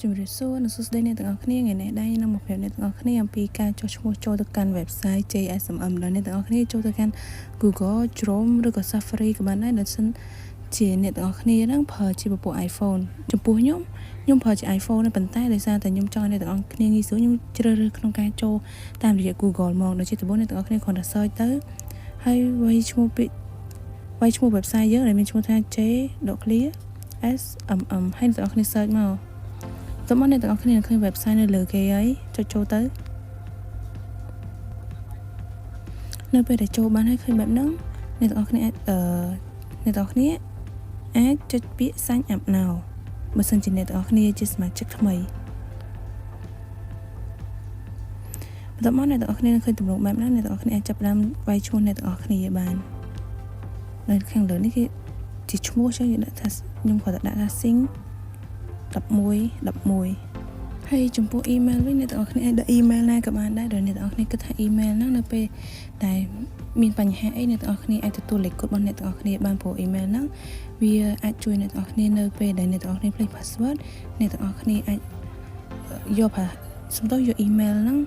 ជំរាបសួរនិងសួស្តីអ្នកទាំងអស់គ្នាថ្ងៃនេះដែរខ្ញុំនឹងមកប្រាប់អ្នកទាំងអស់គ្នាអំពីការចុះឈ្មោះចូលទៅកាន់ website JSMM ដល់អ្នកទាំងអស់គ្នាចូលទៅកាន់ Google Chrome ឬក៏ Safari ក៏បានដែរបើសិនជាអ្នកទាំងអស់គ្នាហ្នឹងប្រើជាពពួក iPhone ចំពោះខ្ញុំខ្ញុំប្រើជា iPhone ទេប៉ុន្តែដោយសារតែខ្ញុំចង់ឲ្យអ្នកទាំងអស់គ្នាងាយស្រួលខ្ញុំជ្រើសរើសក្នុងការចូលតាមរយៈ Google មកដូចជាដំបូងអ្នកទាំងអស់គ្នាគ្រាន់តែ search ទៅហើយវាយឈ្មោះពាក្យវាយឈ្មោះ website យើងដែលមានឈ្មោះថា J.clear SMM ហើយអ្នកទាំងអស់គ្នា search មកតោះមកអ្នកទាំងអស់គ្នានឹងឃើញ website នៅលើគេហើយចុចចូលទៅនៅពេលដែលចូលបានហើយឃើញបែបហ្នឹងអ្នកទាំងអស់គ្នាអាចអឺអ្នកទាំងអស់គ្នាអាចចុចពាក្យ sign up now បើសិនជាអ្នកទាំងអស់គ្នាជាសមាជិកថ្មីបន្ទាប់មកអ្នកទាំងអស់គ្នានឹងឃើញទម្រង់បែបហ្នឹងអ្នកទាំងអស់គ្នាអាចចាប់ផ្ដើមវាយឈ្មោះអ្នកទាំងអស់គ្នាបាននៅខាងលើនេះគេជាឈ្មោះចឹងយើងដាក់ថាខ្ញុំគ្រាន់តែដាក់ថា sing 11 11ហើយចំពោះ email វិញអ្នកទាំងអស់គ្នាអាចដាក់ email ណាក៏បានដែរដោយអ្នកទាំងអស់គ្នាគិតថា email ហ្នឹងនៅពេលដែលមានបញ្ហាអីអ្នកទាំងអស់គ្នាអាចទទួលលេខកូដរបស់អ្នកទាំងអស់គ្នាបានព្រោះ email ហ្នឹងវាអាចជួយអ្នកទាំងអស់គ្នានៅពេលដែលអ្នកទាំងអស់គ្នាភ្លេច password អ្នកទាំងអស់គ្នាអាចយកសំដៅយក email ហ្នឹង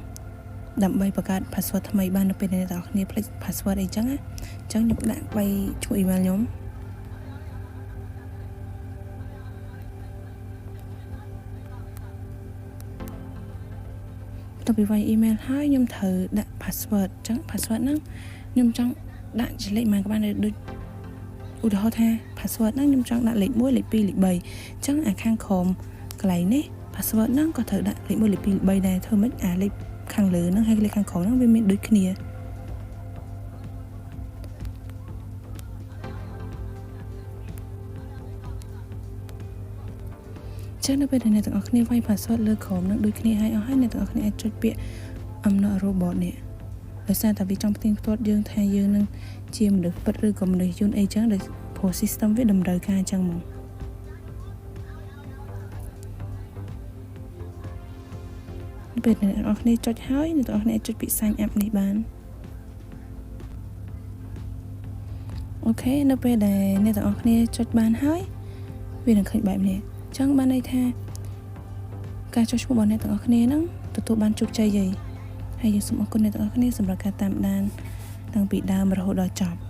ដើម្បីបង្កើត password ថ្មីបាននៅពេលដែលអ្នកទាំងអស់គ្នាភ្លេច password អីចឹងណាអញ្ចឹងខ្ញុំដាក់បីឈ្មោះ email ខ្ញុំបន្ទាប់ពីវាយ email ហើយខ្ញុំត្រូវដាក់ password អញ្ចឹង password ហ្នឹងខ្ញុំចង់ដាក់ជាលេខប៉ុន្មានក៏បានដែរដូចឧទាហរណ៍ថា password ហ្នឹងខ្ញុំចង់ដាក់លេខ1លេខ2លេខ3អញ្ចឹងអាខាងក្រោមកន្លែងនេះ password ហ្នឹងក៏ត្រូវដាក់លេខ1លេខ2លេខ3ដែរធ្វើម៉េចអាលេខខាងលើហ្នឹងហើយលេខខាងក្រោមហ្នឹងវាមានដូចគ្នាចឹងនៅពេលដែលអ្នកទាំងអស់គ្នាវាយ password លើក្រោមនឹងដូចគ្នាហើយអស់ហើយអ្នកទាំងអស់គ្នាអាចចុចពាក្យ I'm not a robot នេះដោយសារតែវាចង់ផ្ទៀងផ្ទាត់យើងថាយើងនឹងជាមនុស្សពិតឬក៏មនុស្សយន្តអីចឹងដោយព្រោះ system វាតម្រូវការអញ្ចឹងហ្មងពេលអ្នកទាំងអស់គ្នាចុចហើយអ្នកទាំងអស់គ្នាអាចចុចពាក្យ sign up នេះបាន OK នៅពេលដែលអ្នកទាំងអស់គ្នាចុចបានហើយវានឹងឃើញបែបនេះអញ្ចឹងបានន័យថាការចុះឈ្មោះរបស់អ្នកទាំងអស់គ្នាហ្នឹងទទួលបានជោគជ័យហើយហើយយើងសូមអរគុណអ្នកទាំងអស់គ្នាសម្រាប់ការតាមដានតាំងពីដើមរហូតដល់ចប់។